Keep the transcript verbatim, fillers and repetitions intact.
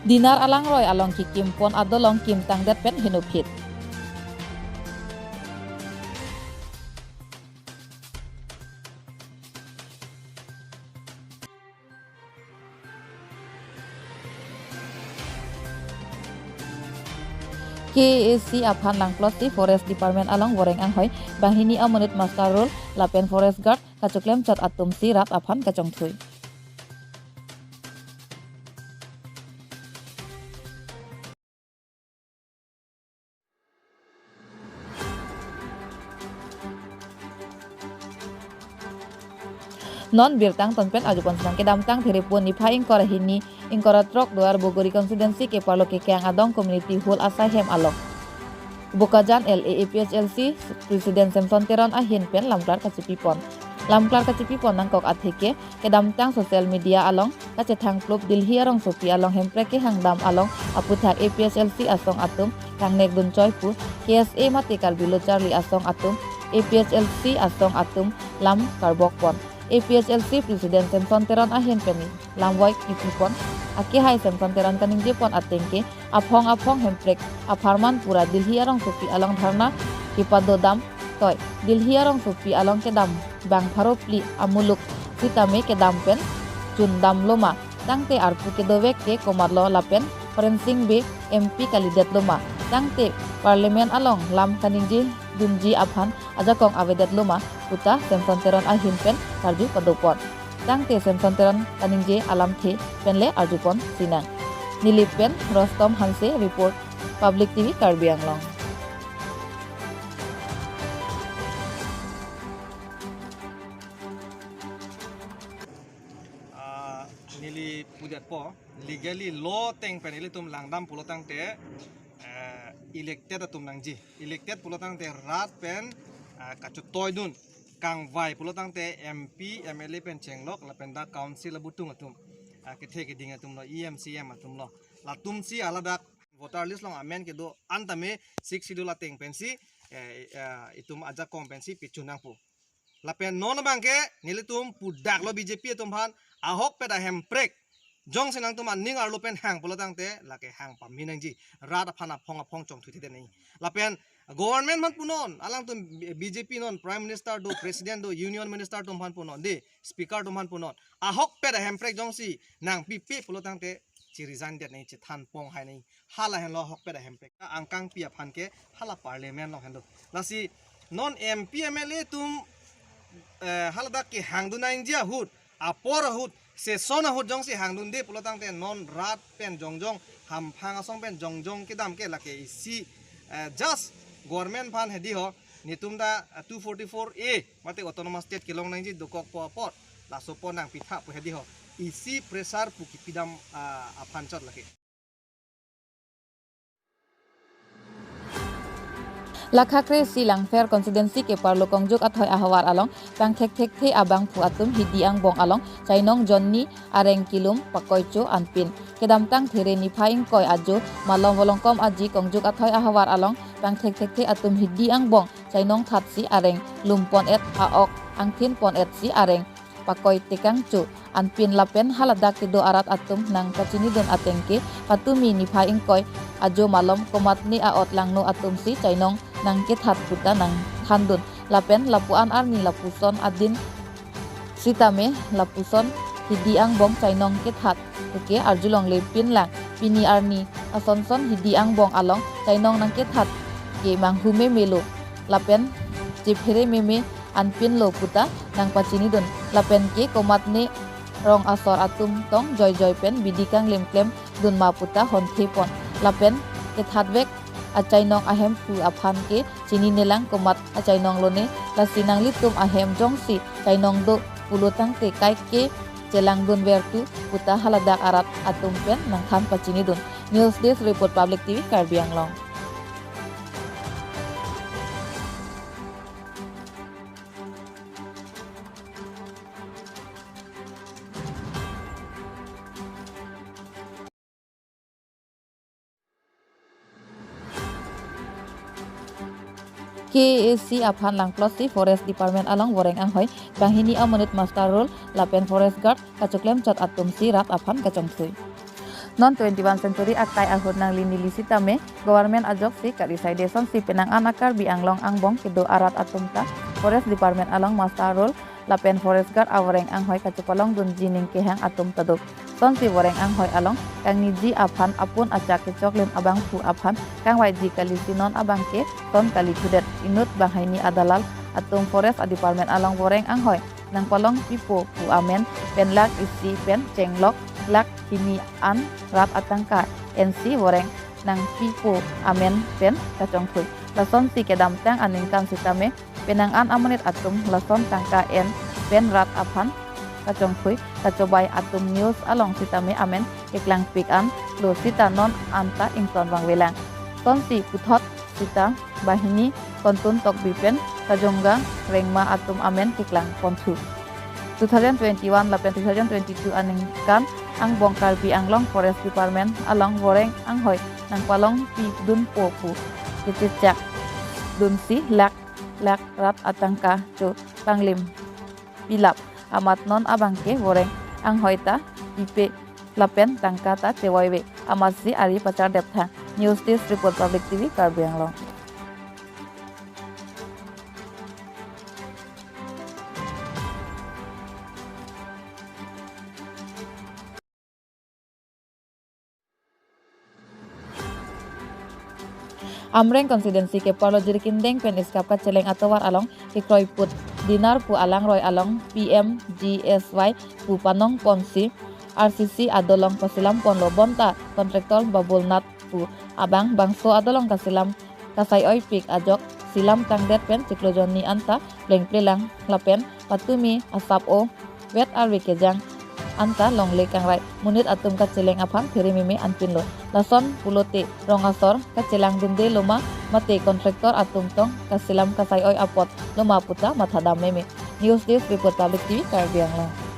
Dinar alangroi along kekim pon adolong kim tangdet pen henophit. K A A C aphan langplot si Forest Department along voreng anghoi banghini amonit muster roll lapen Forest Guard kachoklem chot atum si rat aphan kachongthui. Non birta angton pen arjupon sinang. Kedamtang Therepo niphai ingkoi ra hini ingkoi ra throk Duar Bagori constituency keparlo Kekeng Adong community hall asai hem along Bokajan L A A P H L C President Samson Teron ahin pen lamklar kachipipon. Lamklar kachipipon nangkok atheke kedamtang social media along kachethang plup Delhi arongsopi along Hemprek kehang dam along aputhak A P H L C asong atum kangnek dunchoi pu K S A mate Karbi Lo Charli Asong atum A P H L C asong atum lam karbok pon. A P H L C President Samson Teron ahin pen lamvoi kipipon. Akehai Samson Teron kaningje pon atengke aphong aphong Hemprek apharman pura Delhi arongsopi along dharna kipado dam toi Delhi arongsopi along kedam bang pharo phli amuluk sitame kedam pen chun damlo ma, tangte arpu kedovek ke komatlo lapen Horensing Bey M P kalidetlo ma, tangte Parliament along lam kaningje dunji aphan ajakong avedetlo ma puta Samson Teron ahin pen karju padopon. Tangte Samson Teron kaningje alamthe penle arjupon sinang. Nilip pen Rostom Hanse report, Public T V Karbi Anglong. Ah, neli pudetpo, legally law ateng pen ilitum langdam pulo tangte, eh, elected atum nangji. Elected pulo tangte rat pen, ah, kachetoidun. Kangvai pulo tangte M P, M L A pen chenglok lapen dak council abutung atum. Ah, kethe keding atumlo, E M, C M atumlo. Latum si haladak voter list along amen kedo an tame Sixth Schedule ateng pensi, eh, eh, itum ajakong pensi pichun nangpo. Lapen non abangke nelitum pudaklo B J P atum aphan, ahokpet a-Hemprek jongsi nangtum aning arlo pen hang pulo tangte lake hang pame nangji, rat aphan aphong aphong chongthuithedet nangji. Lapen government aphan punon, alangtum B J P non Prime Minister do, President do, Union Minister atum aphan punon de, Speaker atum aphan punon, ahokpet a-Hemprek jongsi nangpipe pulo tangte chi-resign det nangji, chethan ponghai nangji. Hala henlo ahokpet a-Hemprek. Angkangpi aphan ke hala Parliament along henlo. Lasi non M P, M L A atum, eh, haladak kehangdun nangji ahut, apor ahut, session ahut jongsi hangdunde pulo tangte non rat pen jongjong, hamphang asong pen jongjong kedam ke lake isi, eh, just government aphan hedi ho, netum ta, eh, two forty-four A mate Autonomous State kelong nangji dokokpo apot, laso apot nangpitha pu hedi ho. Isi pressure pu kipidam, ah, aphan chot lake. Lakha kre-isi Langpher constituency keparlo Kongjuk Athoi ahavar along pangthekthekthe abangphu atum hidi angbong along chainong jonni areng kelum pakoicho anpin. Kedamtang There niphai ingkoi ajo malom Volongkom Aji Kongjuk Athoi ahavar along pangthekthekthe atum hidi angbong chainong thatsi areng lumpon-et, a-ok angthinpon-etsi areng pakoi tekangcho anpin lapen haladak kedo arat atum nangpachinidun atengke patumi niphai ingkoi ajo malom komatne a-ot langno atumsi chainong nangkethat puta nangthandun lapen lapu-an arni lapuson adin sitame lapuson hidi angbong chainong kethat puke arjulongle pinlang pini arni asonson hidi angbong along chainong nangkethat ke manghu memelo lapen chephere meme anpinlo puta nangpachinidun lapen ke komatne rong asor atum tong joijoi pen bidi kanglim klemdun ma puta honthepon lapen kethatvek achainong ahemphu aphan ke chininelang komat achainong lone lasi nanglitum ahem jongsi chainong do pulo tangte kaike chelangdunvertu puta haladak arat atum pen nangthan pachinidun. News Desk Report, Public T V Karbi Anglong. K A A C aphan langplot si Forest Department along voreng anghoi banghini amonit muster roll lapen Forest Guard kachoklem chot atum si rat aphan kachongthui. Non twenty-one century akai ahut nangli neli sitame government ajoksi kari saide. Sonsi penang an a Karbi Anglong angbong kedo arat atum ta Forest Department along muster roll lapen Forest Guard avoreng anghoi kachepalongdunji ning kehang atum ta do. Sonsi voreng anghoi along kangniji aphan apun achak kechoklim abangphu aphan kangvaiji kali, si non abangke son kali thudet. Inut banghini adalal atum Forest Department along voreng anghoi nangpalongpipo pu amen pen lakh isi pen chenglok lakh hini an rat atangka ensi voreng nangpipo amen pen kachongthui. Lasonsi kedamtang aningkan sitame penang an amonit atum lason tangka en pen rat aphan kachongthui kachobai atum news along sitame amen keklangpik an lo sita non anta ington vangvelang. Sonsi puthot sita banghini Kontun Tokbi pen Kajongga Rengma atum amen keklang ponthu. Two thousand twenty-one lapen two thousand twenty-two aningkan angbong Karbi Anglong Forest Department along voreng anghoi nangpalongpidunpo pu kechechak dunsi lakh lakh rat atangka cho panglim pilap. Amat non abangke voreng anghoi ta pipe lapen tangka ta chevoive. Amatsi ari pachardep tha. News Desk Report, Public T V, Karbi Anglong. Amreng constituency keparlo Jirikindeng pen Iskap kacheleng atovar along kekroiput Dinar pu alangroi along P M G S Y pu panong ponsi R C C adolong pasilam ponlo, bonta contractor Babul Nath pu abang bangso adolong kasilam kasai oipik ajok silam tangdet pen chiklo jonni anta plengplelang lapen patumi asap o vet arve kejang anta longle kangrai monit atum kacheleng aphan phere meme anpinlo. Lason pulote rong asor kachelang dunde loma mate contractor atum tong kasilam kasai oi apot loma puta mathadam meme. News Desk Report, Public T V, Karbi Anglong.